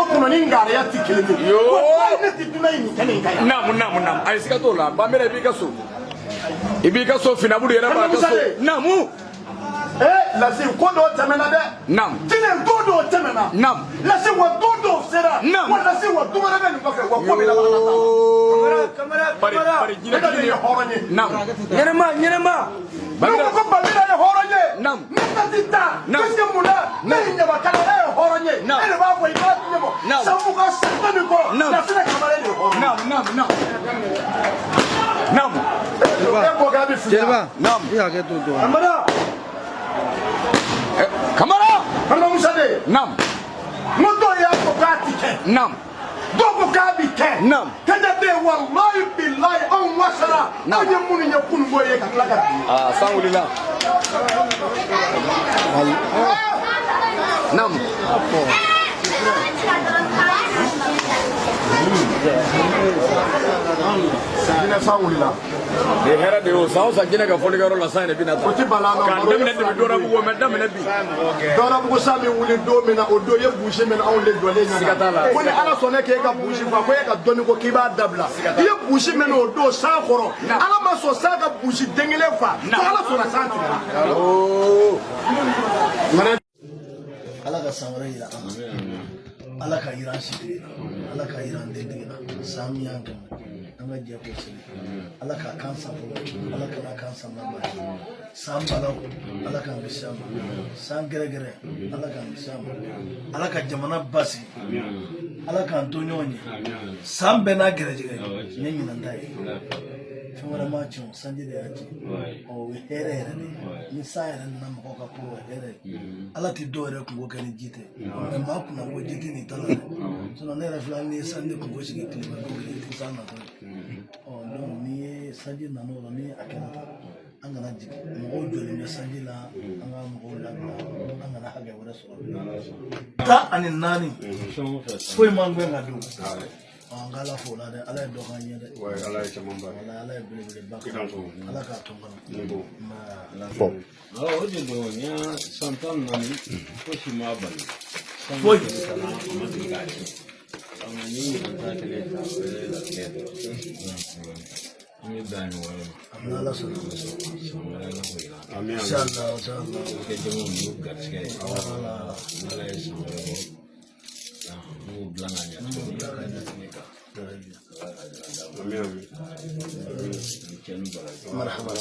kɔnɔ ni ngariya ti kelen ye. Yoo. Walayi, ne ti dunan ye nin kɛnɛ in kan yan. Naamu, naamu, naamu. Ayi, siga t'o la. Banbela, i b'i ka so, i b'i ka so. Finabudu yɛrɛ b'a ka so. Naamu. Ee Lasi, ko dɔw tɛmɛna dɛ. Naamu. Jinɛ ko dɔw tɛmɛna. Naamu. Lasi, wa don dɔw sera. Naamu. Wa Lasi, wa du wɛrɛ bɛ nin kɔfɛ, wa ko bɛ laban ka taa. Kamara, bari Kamara. Bari Ne ka nin ye hɔrɔn ye. Naamu. Ɲɛnɛma, ɲɛnɛma. Ne ko ko Banbela ye hɔrɔn ye. Naamu. Ne ta ti taa. Naamu. Puisque mun na, ne ye ɲamakala, e ye hɔrɔn ye. Naamu. E de b'a fɔ, i b'a ɲɛbɔ. Naamu. San 20, san 10 ni kɔ. Naamu. Lasina Kamara de ye hɔrɔn ye. Naamu, naamu, naamu, naamu. E bɔ k'a bɛ fili. Jeliba. Naamu. I hakɛ to dɔɔnin. Kamara. Kamara. Kamara Musa de. Naamu. N ko dɔw y'a fɔ k'a ti kɛ. Naamu. Dɔw ko k'a bi kɛ. Naam. Kɛnɛ bɛ yen, walayi bilayi, anw wasara. Naam. Anw ye minnu ye kununko ye ka tila ka bi. Aa, san wulila. Naamu. Jinɛ san wulila. Nin hɛrɛ de ye o. San o san, jinɛ ka fɔlikɛyɔrɔ la, san de bɛ na tan. O ti bala an na. K'an daminɛ depuis Dɔrabugu, o mɛ daminɛ bi. Dɔrabugu san bɛ wuli don min na, o don i ye busi min anw de jɔlen ɲɛna. Siga t'a la. Ko ni Ala sɔnna k'e ka busi fa, ko e ka dɔnni ko k'i b'a dabila. I ye busi min o don san kɔrɔ. Ala ma sɔn san ka busi den kelen fa. Ko Ala sɔnna, san tigɛra. Ala ka san wɛrɛ yira an na, Ala ka yira an sitigi la, Ala ka yira an dentigi la. San min y'an kɛmɛ, an ka jɛ k'o seli. Ala k'a kan san fɔlɔ, Ala kana kan san laban ye. San balaw, Ala k'an kisi a ma. San gɛrɛgɛrɛ, Ala k'an kisi a ma. Ala ka jamana basigi, Ala k'an to ɲɔgɔn ye. San bɛɛ n'a gɛrɛjɛgɛ ye, nin ye ɲinan ta ye. Fɛn wɛrɛ m'a tiɲɛ o, sanji de y'a tiɲɛ. Ɔ, o ye hɛrɛ yɛrɛ de ye. Ni san yɛrɛ nana mɔgɔw ka ko, o ye hɛrɛ ye. Ala tɛ dɔw yɛrɛ kungo kɛ ni ji tɛ, mɛ maa kunna ko ji tɛ nin ta la dɛ. Sinon ne yɛrɛ filɛ, n'i ye sanji kungo sigi tilema don kelen, i tɛ san natɔ ye. Ɔ, donc n'i ye sanji nana o la, ni a kɛra tan, an kana jigin. Mɔgɔw jɔlen bɛ sanji la, an ka mɔgɔw labila, an kana hakɛ wɛrɛ sɔrɔ. 14 foyi man gɛn ka don. Ɔ, an ka Ala fo o la dɛ. Ala ye dɔ k'an ye dɛ. Ala ye caman ba. Wala, Ala ye belebeleba k'an ye. Ala k'a to n kɔnɔ. Awɔ, o de don. N y'a san 14, fosi m'a bali. San Foyi. deli ka na, a ma deli k'a tiɲɛ. Donc ni ɲinan ta kɛlen ta, o ye latigɛ dɔrɔn. An bɛ bɛn a ɲɔgɔn wɛrɛ ma. An ala sɔnna. San wɛrɛ, Ala k'o yira an na. Inshallah, inshallah. O kɛ jɛmanw n'u garisɛgɛ ye. Wala. N'Ala ye san wɛrɛ bɔ, an b'o dilan ka ɲɛ tuguni ka tɛmɛ kan. Très bien. Ala ka jira d'an ma. Ni cɛ ni baraji. Marhaba.